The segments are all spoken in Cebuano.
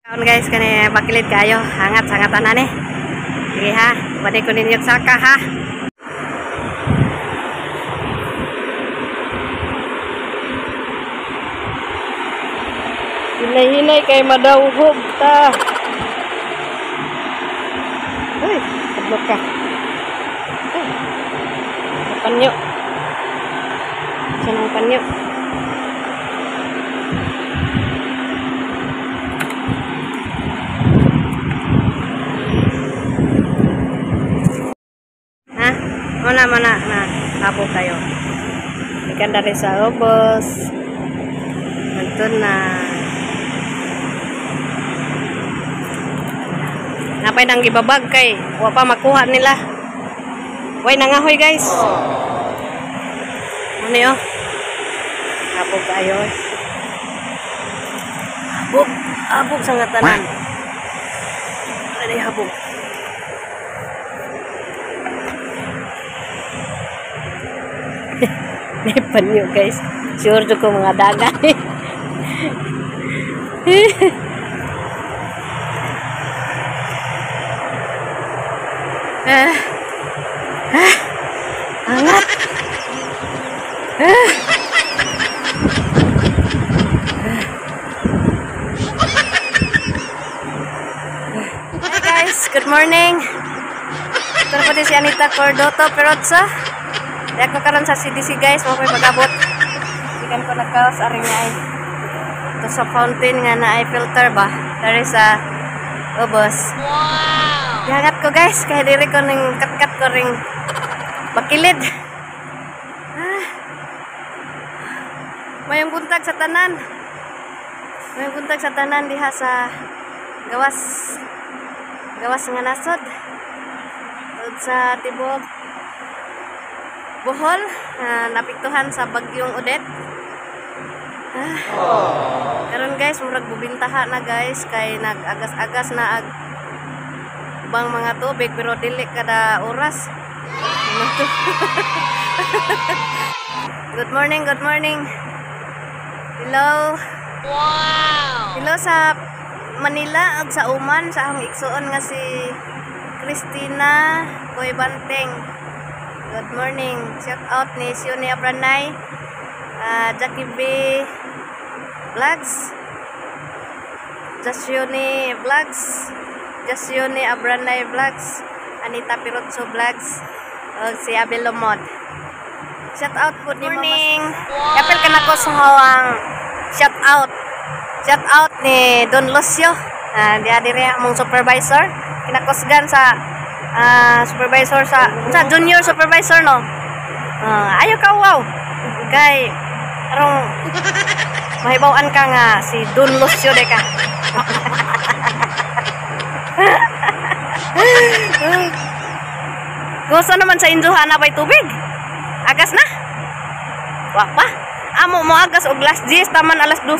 Kaon guys, kani bakilid kayo. Hangat sangatan ani. Sige ha, balik ko ninyo saka ha. Hinay-hinay kay madawhog ta. Uy, kadlok ka. Uy, panyo. Saan ang panyo? Ha? Muna, muna, na. Habo kayo. Ikan dari sa ubos. Nandun na. Napay nang gibabag kay wa pa makuha nila. Way nangahoy guys. Ano yo? Habog kayo. Habog, habog sa nga tanan. Ano habog? May panyo guys. Sure ko mga daga. Hangat. Hi guys, good morning. Ito na po din si Anita Cordoto Perotsa. Dahil ko karon sa CDC guys, mo ko'y pag-abot. Ikan ko nagkaos, aring nga ay. Ito sa fountain nga na ay filter ba? Dari sa ubos. Wow! Gihangat ko guys, kaya diri ko ning katkat ko ring bakilid. Mayong buntag sa tanan. Mayong buntag sa tanan diha sa gawas. Gawas nga nasod. Ug sa tibok Bohol, napiktuhan sa bagyong Odette. Karon guys, murag bubintaha na guys kay nag-agas-agas na ag bang mga tubig pero dili kada oras. Good morning, good morning. Hello. Wow. Hello sa Manila ug sa Oman sa akong igsuon nga si Christina Koybanteng. Good morning. Shout out ni Sione Abranay, Jackie B Vlogs, Jasione Vlogs, Jasione Abranay Vlogs, Anita Pirotso Vlogs, ug si Abel Lomod. Shout out po ni morning. Wow. Yapil ka na ko sa hawang shout out. Shout out ni Don Lucio. Diha diri among supervisor. Kinakusgan sa supervisor sa junior supervisor no. Ayo ka wow. Kay arong mahibaw-an ka nga si Don Lucio de ka. Gusto naman sa injuhan na ba'y tubig? Agas na? Wa pa. Amo mo agas og last 10 taman alas 12.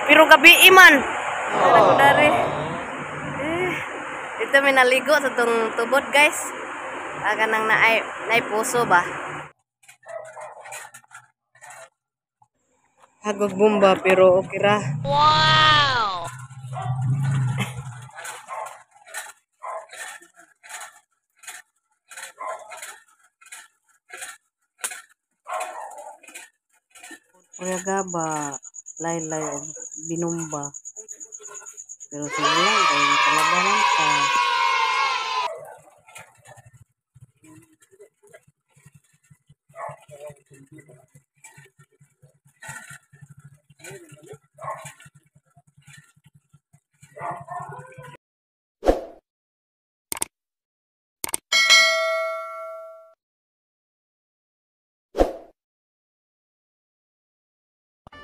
Pero gabi iman. Oh. Dari. Dito may naligo sa tong tubod guys. Aga nang naay puso ba. Hagog bomba pero okay ra. Wow. Kuya ba laylay og binumba. Pero sige lang kay kalabanan pa.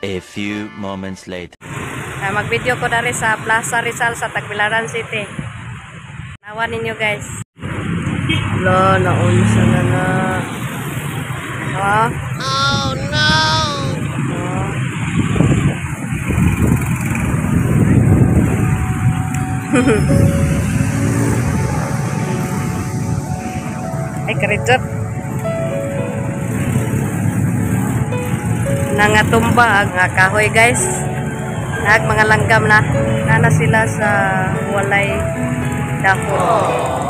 A few moments later. Mag-video ko dari sa Plaza Rizal sa Tagbilaran City. Nawa ninyo guys. Lo, naunsa na na. Oh. Oh no. Oh. Ay, karijot. Nangatumba ang kahoy guys. Nag mga langgam na. Nana sila sa walay dahon.